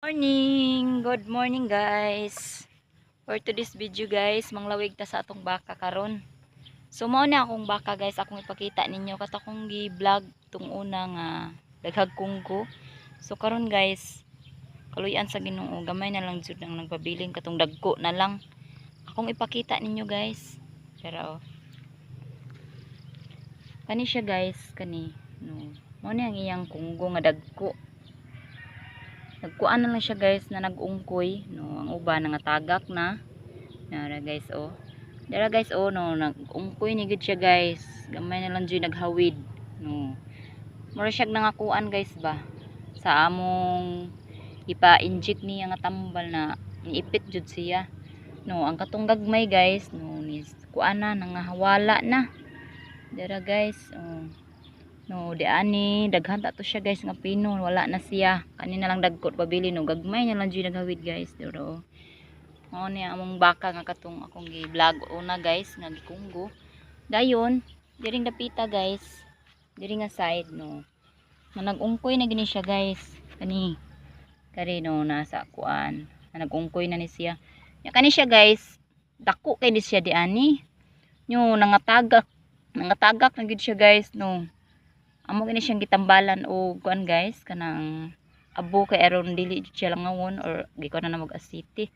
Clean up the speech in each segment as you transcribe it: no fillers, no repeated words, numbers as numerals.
Morning! Good morning, guys! For today's video, guys, manglawig ta sa atong baka karon. So mao na akong baka, guys, akong ipakita ninyo kato akong gi-vlog tung una nga daghag kunggo. So karon, guys, kaluyan sa Ginoo, gamay na lang jud ang nagpabilin, katong dagko na lang. Akong ipakita ninyo, guys. Pero oh. Kani siya, guys, kani, no. Mao ni ang iyang kunggo nga dagko. Nagkuan na lang siya, guys, na nag-ungkoy, no. Ang uban nangatagak na. Nara, guys, oh. Dara, guys, oh, no, nag-ungkoy ni gid siya, guys. Gamay na lang jud naghawid, no. Mura siya nangakuan, guys, ba. Sa among ipa-inject niya nga tambal na niipit jud siya. No, ang katong gagmay, guys, no, ni kuan na, nangahawala na. Dara, guys, oh. No, di ani daghan ta to siya, guys, nga pino, wala na siya. Kani na lang dagkot pabili, no, gagmay na lang jud naghawid, guys. Dira oh. Mao ni among baka nga katong akong gi-vlog una, guys, nga gikunggo. Dayon, diring dapita, guys. Diri nga side, no. Na nag-ungkoy na gini siya, guys. Kani. Kari, no, nasa kuan. Na nag-ungkoy na ni siya. Nya kani siya, guys. Dako kay ni siya di ani. Nyo nangatagak, nangatagak na gid siya, guys, no. Amo gini siyang gitambalan og kuan, guys, kanang abo kay aron dili jud siya langawon or gikuan na mag asiti.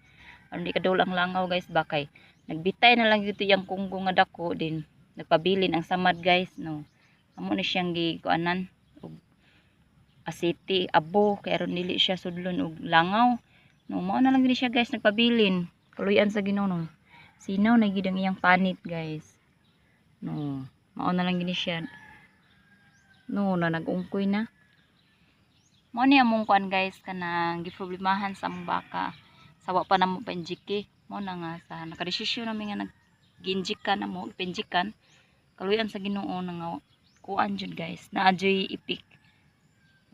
Aron di kadul ang langaw, guys, ba, kay nagbitay na lang dito yang kunggo nga dako din. Nagpabilin ang samad, guys, no. Amo ni siyang gikuanan og asiti, abo kay aron dili siya sudlon og langaw. No, mao na lang gini siya, guys, nagpabilin. Kaluyan sa Ginoo, no. Sinaw na gid ang iyang panit, guys. No, mao na lang gini siya. No, na nag-ungkoy na. Mao ni among kuan, guys, kanang giproblemahan sa among baka. Sawa pa namo pa-inject. Mao na nga sa nakadesisyon nami nga nag-inject ka na mo, ipa-injectan. Kaluyan sa Ginoo na nga kuan jud, guys. Naa juy ipik.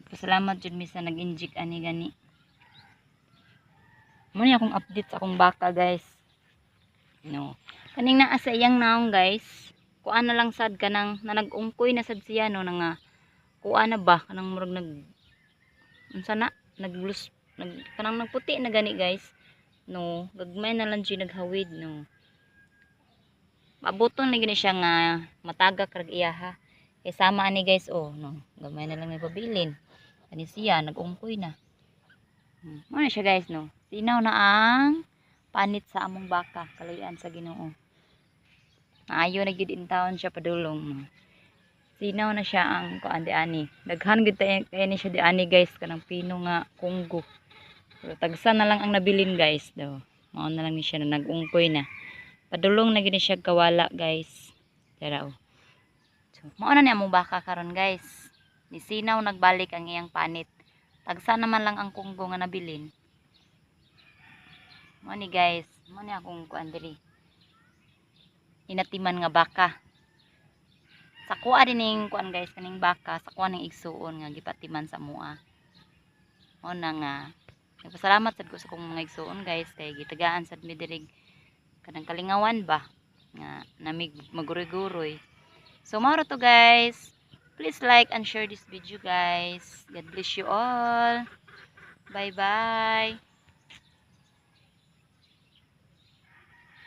Pasalamat jud mi sa nag-inject ani gani. Mao ni akong update sa akong baka, guys. No. Kaning naa sa iyang naong, guys. Kuan na lang sad, kanang na nag-ungkoy na sad siya, no, na nga kuan na ba, kanang murag nag unsa na, naglus, nag kanang nagputi na gani, guys, no. Gagmay na lang jud naghawid, no. Mabuton na gini siya nga matagak rag iyaha kay sama ani, guys, oh, no. Gamay na lang nagpabilin kani siya, nag-ungkoy na. Mao na siya, guys, no. Sinaw na ang panit sa among baka, kaluyan sa Ginoo. Maayo na gid in taon siya padulong, no. Sinaw na siya ang kuan di ani. Daghan gid tayo kay ni siya di ani, guys, kanang pino nga kunggo. Pero tagsa na lang ang nabilin, guys, daw. Mao na lang ni siya na nag-ungkoy na. Padulong na gid ni siya kawala, guys. Tara oh. So, mao na ni among baka karon, guys. Ni sinaw nagbalik ang iyang panit. Tagsa naman lang ang kunggo nga nabilin. Mao ni, guys, mao ni akong kuan diri. Inatiman nga baka. Sa kuha din ning kuan, guys, kaning baka, sa kuha ning igsuon nga gipatiman sa mua. Mao na nga nagpasalamat sad ko sa akong mga igsuon, guys, kay gitagaan sad mi diri kanang kalingawan ba nga namig maguroy-guroy. So mao ra to, guys. Please like and share this video, guys. God bless you all. Bye bye.